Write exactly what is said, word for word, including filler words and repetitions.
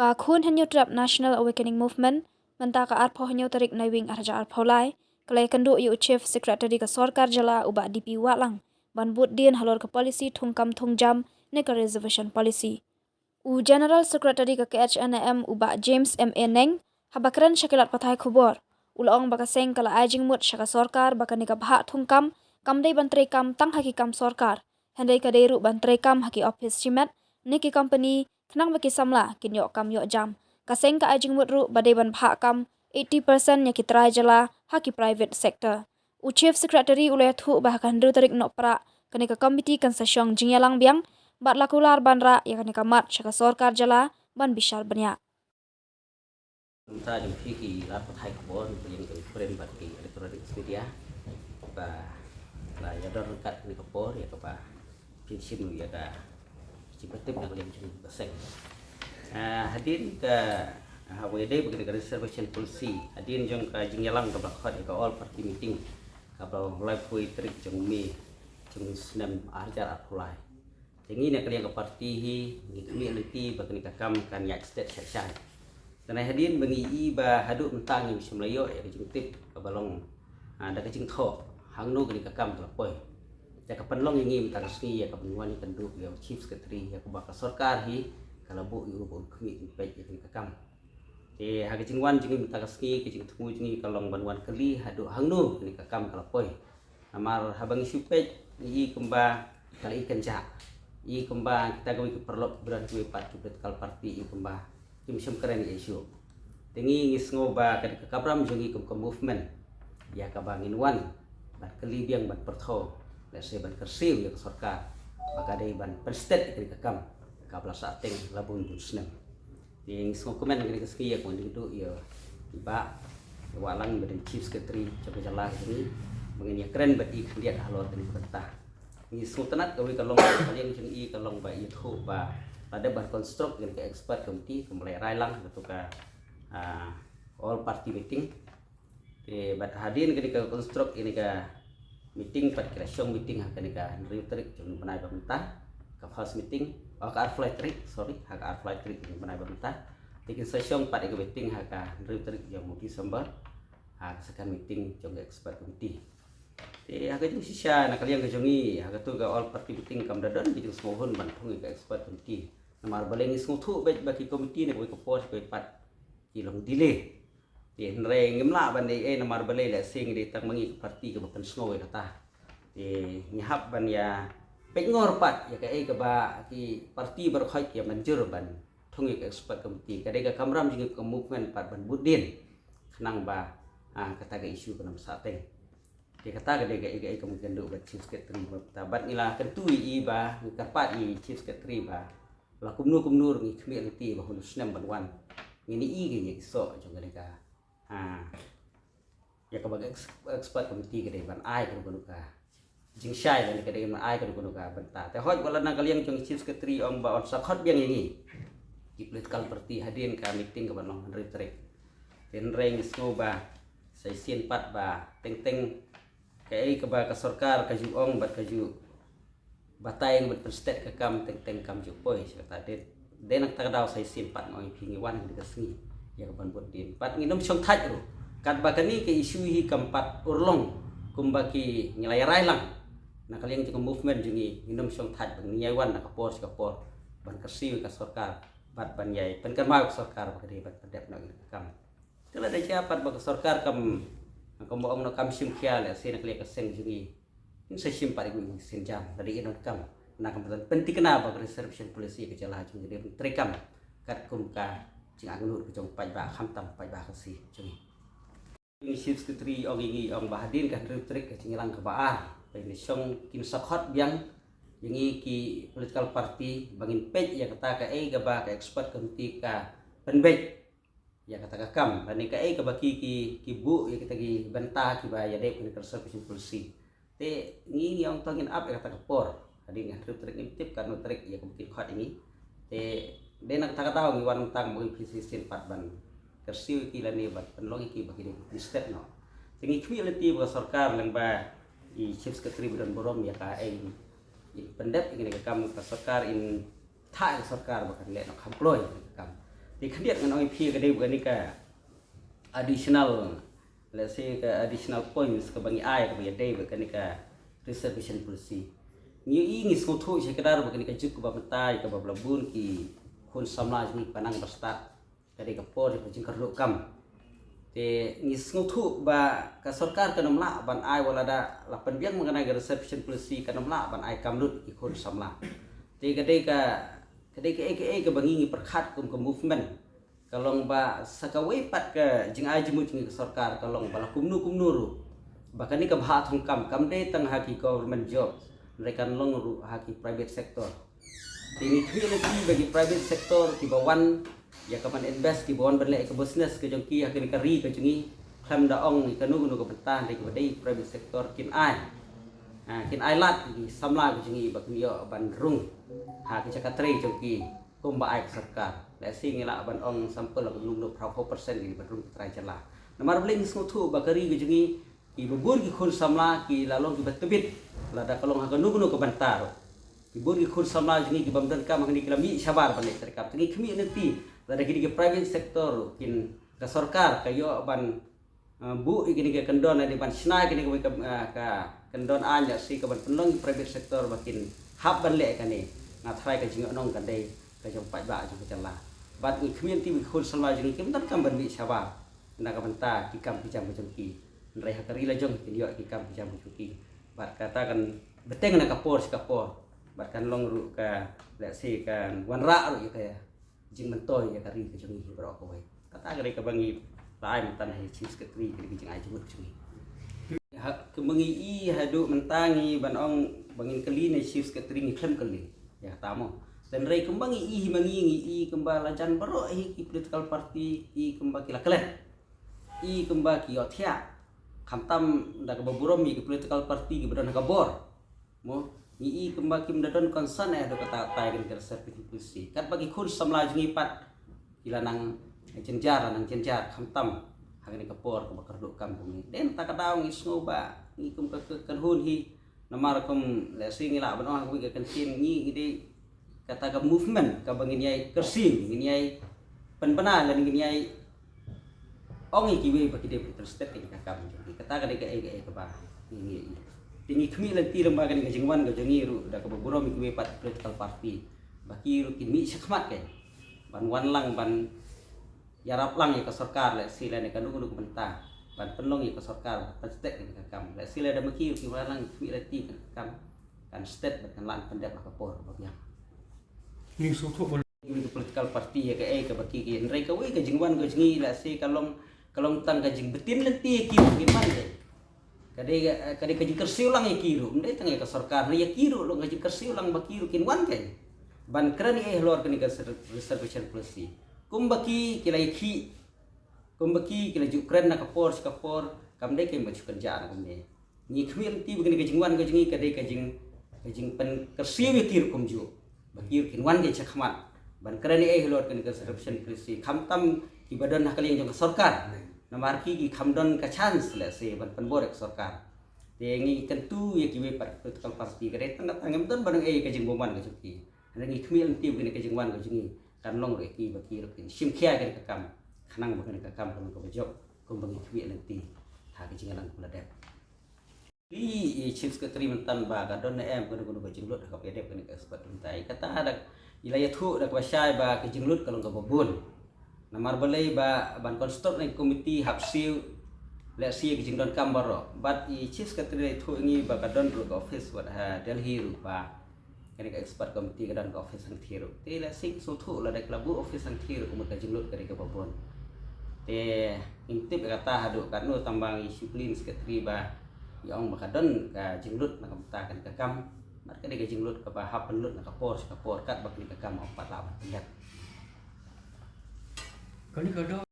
Ka khun Hynñiewtrep National Awakening Movement, mynta ka arphew hynñiew tarik Naiwieng arhajar arphew lai, ka la ïakynduh ïa u Chief Secretary ka Sorkar Jylla u Bah D P Wahlang ban bud dien halor ka policy thungkam thungjam ne ka reservation policy. U General Secretary ka K H N A M u Bah James M A Neng, haba kren sha ki lad pathai khubor, u la ong ba ka seng ka la ai jingmut sha ka sorkar ba kane ka bhah thungkam kam dei ban treikam tang ha ki kam sorkar, hynrei ka dei ruh ban treikam ha ki ophis shimet ne ki company, khnang ba ki samla kin ïoh kam ïoh jam. Ka seng ka ai jingmut ruh ba dei ban bhah kam eighty percent ïa ki trai jylla ha ki private sector. U Chief Secretary u la ïathuh ba ha ka hynriew tarik Nohprah kane ka committee kan sa shong jingïalang biang, bad la kular ban rah ïa kane ka mat sha ka sorkar jylla ban bishar bniah. Mynta jong phi ki lad pathai khubor, jong ka Ukraine bad ki electronic media, ba la ïadon ryngkat kane ka por ïa kaba pynshim ïa ka jingpyntip na ka liang jong ka seng. Ah, hadien ka, ah, haba ïadei bad ka reservation policy, hadien jong ka jingïalang kaba khot ïa ka all party meeting kaba laiphew tarik jong May jong u snem arhajar arphew lai. Te ngi na ka liang ka party hi ngi khmih lynti ba kane ka kam kan ïaid stet shai shai. Te nai hadien ba ngi i ba haduh mynta ngim shym la ïoh ïa ka jingtip kaba long, ah, da ka jingthoh hangno kane ka kam ka la poi. Te ka pynlong ïa ngi mynta ka sngi ïa ka ban wan ïakynduh ïa u Chief Secretary ïa kaba ka sorkar hi ka la buh ïa u ba un khmih jingpeit ïa kane ka kam. Te ha ka jingwan jong ngi mynta ka sngi, ka jingthmu jong ngi ka long ban wan kylli haduh hangno kane ka kam ka la poi. Namar haba ngi shu peit ngi i kumba ka la i kynjah. I kumba kita kiwei ki paralok, ki briew kiwei pat ki political party i kumba kim shym kren ïa issue. Te ngi ngi sngew ba ka dei ka kamram jong ngi kum ka movement ïa kaba ngin wan ban kylli biang, ban pyrthuh, lehse ban kyrsiew ïa ka sorkar ba ka dei ban pynstet ïa ka kam kaba la sah teng la bun bun snem. Te ngi sngewkmen kane ka sngi ïa ka wan ïakynduh ïa i Bah Wahlang ba dei Chief Secretary jong ka jylla ka jong ngi, ba ngin ïakren bad i khyndiat halor kane ka bynta. Ngi sngewtynnat kawei ka long, ka liang jong i ka long ba i ïathuh ba la dep ban construct ïa ka expert committee kumba la ïa rai lang ha kato ka, ah, all party meeting. Te bad hadien kane ka construct ïa kane ka meeting pat ki la shong meeting ha kane ka hynriew tarik jong u bnai ba mynta, ka first meeting, oh, ka arphew lai tarik, sorry, ha ka arphew lai tarik jong u bnai ba mynta. Te kin sa shong pat ïa ka meeting ha ka hynriew tarik jong u December, ha ka second meeting jong ka expert committee. Te ha ka jingshisha na ka liang ka jong ngi, ha kato ka all party meeting kam da don ka jingsngewhun ban thung ïa ka expert committee. Namar balei ngi sngewthuh beit ba ki committee na kawei ka por kawei pat ki long delay. Te hynrei ngim lah ban ei ei namar balei lehse ngi dei tang ma ngi ka party kaba pynsngew ïa kata. Te ngi hap ban ïa peit ngor pat ïa kaei kaba ki party baroh khoit ki ïa mynjur ban thung ïa ka expert committee. Ka dei ka kamram jong ngi ka movement pat ban bud dien khnang ba, ah, kata ka issue kan ym sah teng. Te kata ka dei kaei kaei kaba ngi ïakynduh bad Chief Secretary mynta, bad ngi la kyntu ïa i ba ngi kyrpad ïa i Chief Secretary ba la kumno kumno ruh ngi khmih lynti ba hynriew snem ban wan. Ngin ïohi ïa ki soh jong kane ka, ha, ïa kaba ka ex-, expert committee ka dei ban ai kano kano ka jingshai lane ka dei ban ai kano kano ka bynta. Te hooid, wat la na ka liang jong Chief Secretary ong ba un sa khot biang ïa ngi ki political party hadien ka meeting kaba long hynriew tarik. Te hynrei ngi sngew ba sa shisien pat ba teng teng kaei kaba ka sorkar ka ju ong bad ka ju batai bad pynstet ka kam teng teng kam ju poi sha kata. Dei, dei na kata ka daw sa shisien pat nga ong ïa phi ngi wan ha kane ka sngi ïa ka ban bud dien. Bad ngin ym shong thait ruh katba kane ka issue hi kam pat urlong kumba ki ngi la ïa rai lang. Na ka liang jong ka movement jong ngi ngin ym shong thait, ba ngin ïa wan na ka por sha ka por ban kyrsiew ïa ka sorkar bad ban ïa pynkynmaw ïa ka sorkar ba ka dei ban pyndep noh ïa ka kam. Te lada jia pat ba ka sorkar kam, kam ong noh kam shim khia, lehse na ka liang ka seng jong ngi ngin sa shim pat ïa ka seng jam, lada ïa donkam. Na ka bynta pynthikna ba ka reservation policy ka jylla jong ngi dei ban treikam katkum ka jingangnud ka jong paidbah, khamtam paidbah Khasi jong ngi. Chief Secretary ong ïa ngi, ong ba hadien ka hynriew tarik ka jingïalang kaba ar, ba ngin shong, kin sa khot biang ïa ngi ki political party ba ngin peit ïa kata kaei kaba ka expert committee ka pynbeit ïa kata ka kam, lane kaei kaba ki, ki, ki buh ïa kita ki bynta kiba ïadei bad ka reservation policy. Te ngi ngi ong to ngin ap ïa kata ka por. Hadien ka hynriew tarik ngim tip katno tarik ïa kaba kin khot ïa ngi. Te dei na kata ka daw ngi wan mynta ba ngi pynshai shisien pat ban kyrsiew ïa ki lane ban pynlong ïa ki ba ki dei ban step noh. Te ngi khmih lynti ba ka sorkar lyngba i Chief Secretary ba don burom ïa kaei, in pyndep ïa kane ka kam, ka sorkar in thah ïa ka sorkar ba kan leh noh kham kloi ïa kane ka kam. Khyndiat ngan ong ïa phi ka dei ba kane ka additional, let's say ka additional points kaba ngi ai kaba ïadei bad kane ka reservation policy. Ngi ïohi, ngi sngewthuh shi kdar ba kane ka juk kaba mynta ïa kaba la bun ki khun samla jong ngi ki nang ba stad ka dei ka por jong ka jingkyrduh kam. Te ngi sngewthuh ba ka sorkar kan ym lah ban ai, wat la da la pynbiang ma kane ka reservation policy kan ym lah ban ai kam lut ki khun samla. Te ka dei ka, ka dei kaei kaei kaba ngi ngi pyrkhat kum ka movement. Ka long ba sa kawei pat ka jingai jingmut jong ngi ka sorkar ka long ba la kumno kumno ruh ba kane ka bhah thong kam kam dei tang ha ki government job, hynrei kan long ruh ha ki private sector. Te ngi khmih lynti ba ki private sector kiba wan ïa ka ban invest, kiba wan ban leh ïa ka business ka jong ki ha kane ka ri ka jong ngi, khlem da ong ïa kano kano ka bynta, hynrei kiba dei private sector kin ai, ah, kin ai lad ïa ki samla ka jong ngi ba kin ïoh ban rung ha ka jaka trei jong ki. Kumba ai ka sorkar, lehse ngi lah ban ong sample la kumno kumno phra phew percent ki ba rung ki trai jylla. Namar balei? Ngi sngewthuh ba ka ri ka jong ngi, kiba bun ki khun samla ki la long kiba tbit lada ka long ha kano kano ka bynta ruh. Ki bun ki khun samla jong ngi ki bym don kam hangne ki la mih shabar ban leh treikam. Te ngi khmih lynti lada kine ki private sector ruh kin, ka sorkar ka ïoh ban, ah, buh ïa kine ki kyndon, lane ban shna ïa kine ki, ah, ka kyndon aiñ, lehse ka ban pynlong ki private sector ba kin hap ban leh kane. Nga tharai ka jingïohnong ka dei ka jong paidbah jong ka jylla. Bad ngi khmih lynti ba ki khun samla jong ngi kim donkam ban mih shabar na ka bynta ki kam ki jam ka jong ki. Hynrei ha ka ri la jong kin ïoh ki kam ki jam ka jong ki. Bad kata kan bteng na ka por sha ka por. Bad kan long ruh ka, lehse kan wanrah ruh ïa ka jingmyntoi ïa ka ri ka jong ngi baroh kawei. Kata ka dei kaba ngi la ai mynta ha i Chief Secretary, ka dei ka jingai jingmut jong ngi. Ha, kumba ngi i haduh mynta ngi ban ong ba ngin kylli na i Chief Secretary, ngi khlem kylli ïa kata mo. Hynrei kumba ngi i hi ma ngi, ngi i kumba la jan baroh hi ki political party, i kumba ki la klet, i kumba ki ïohthiah. Khamtam da kaba burom ïa ki political party kiba don ha ka bor. Mo, ngi i kumba kim da don concern eh haduh katta katta ïa kane ka reservation policy. Katba ki khun samla jong ngi pat ki la nang jynjar, la nang jynjar khamtam ha kane ka por kaba kyrduh kam kumne. Dei na kata ka daw ngi sngew ba ngi kum ka, ka kynhun hi, namar kum lehse ngi lah ban ong ha kawei ka kyntien, ngi, ngi dei kata ka movement kaba ngin ïai kyrsiew, ngin ïai pynbna lane ngin ïai ong ïa kiwei ba ki dei ba interested ïa kane ka kam jong ki. Kata ka dei kaei kaei kaba ngi, ngi, ngi, te ngi khmih lynti lyngba kane ka jingwan ka jong ngi ruh da kaba burom ïa kiwei pat political party ba ki ruh kin mih shakhmat kein ban wan lang ban ïarap lang ïa ka sorkar, lehse lane kano kano ka bynta ban pynlong ïa ka sorkar ban pynstet ïa ka kam. Lehse lada ma ki ruh ki wan lang, khmih lynti ba ka kam kan stet bad kan lah pyndep ha ka por ba biang. Ngi sngewthuh ba ki political party ïa kaei kaba ki, ki, hynrei kawei ka jingwan ka jong ngi lehse ka long, ka long tang ka jingbtin lynti ïa ki ruh kin wan kein. Ka dei, ka dei ka jingkyrsiew lang ïa ki ruh, ym dei tang ïa ka sorkar, hynrei ïa ki ruh long ka jingkyrsiew lang ba ki ruh kin wan kein ban kren ïa halor kane ka reser-, reservation policy. Kumba ki, ki la ïakhih, kumba ki, ki la ju kren na ka por sha ka por, kam dei kein ba shu kynjah na kumne. Ngi khmih lynti ba kane ka jingwan ka jong ngi ka dei ka jing, ka jingpynkyrsiew ïa ki ruh kumjuh ba ki ruh kin wan kein shakhmat ban kren ïa ei halor kane ka reservation policy, khamtam kiba don ha ka liang jong ka sorkar. Namar ki, ki kham don ka chance lehse ban pynbor ïa ka sorkar. Te ngi kyntu ïa kiwei pat political party, ka dei tang kata, ngim don ba dang ei ka jingbymwan ka jong ki. Hynrei ngi khmih lynti ba kane ka jingwan ka jong ngi kan long ruh ïa ki ba ki ruh kin shim khia ïa kane ka kam, khnang ba kane ka kam kan long kaba jop kumba ngi khmih lynti ha ka jingïalang kaba la dep. I, i Chief Secretary mynta ba ka don ne em kano kano ka jinglut ha kaba ïadep kane ka expert committee. Kata da i la ïathuh da kaba shai ba ka jinglut ka long kaba bun. Namar balei? Ba ban constitute ne committee hap siew lehse ka jingdonkam baroh. Bad i Chief Secretary la ïathuh ïa ngi ba ka don ruh ka office wat ha Delhi ruh ba kane ka expert committee ka don ka office hangthie ruh. Te lehse ngi sngewthuh lada ki la buh office hangthie ruh ka mut ka jinglut ka dei kaba bun. Te ngim tip ïa kata haduh katno, tang ba ngi shu kylli na secretary ba i ong ba ka don ka jinglut na ka bynta kane ka kam. Bad ka dei ka jinglut kaba hap pynlut na ka por sha ka por katba kane ka kam ym pat lah ban pyndep. Kane ka dei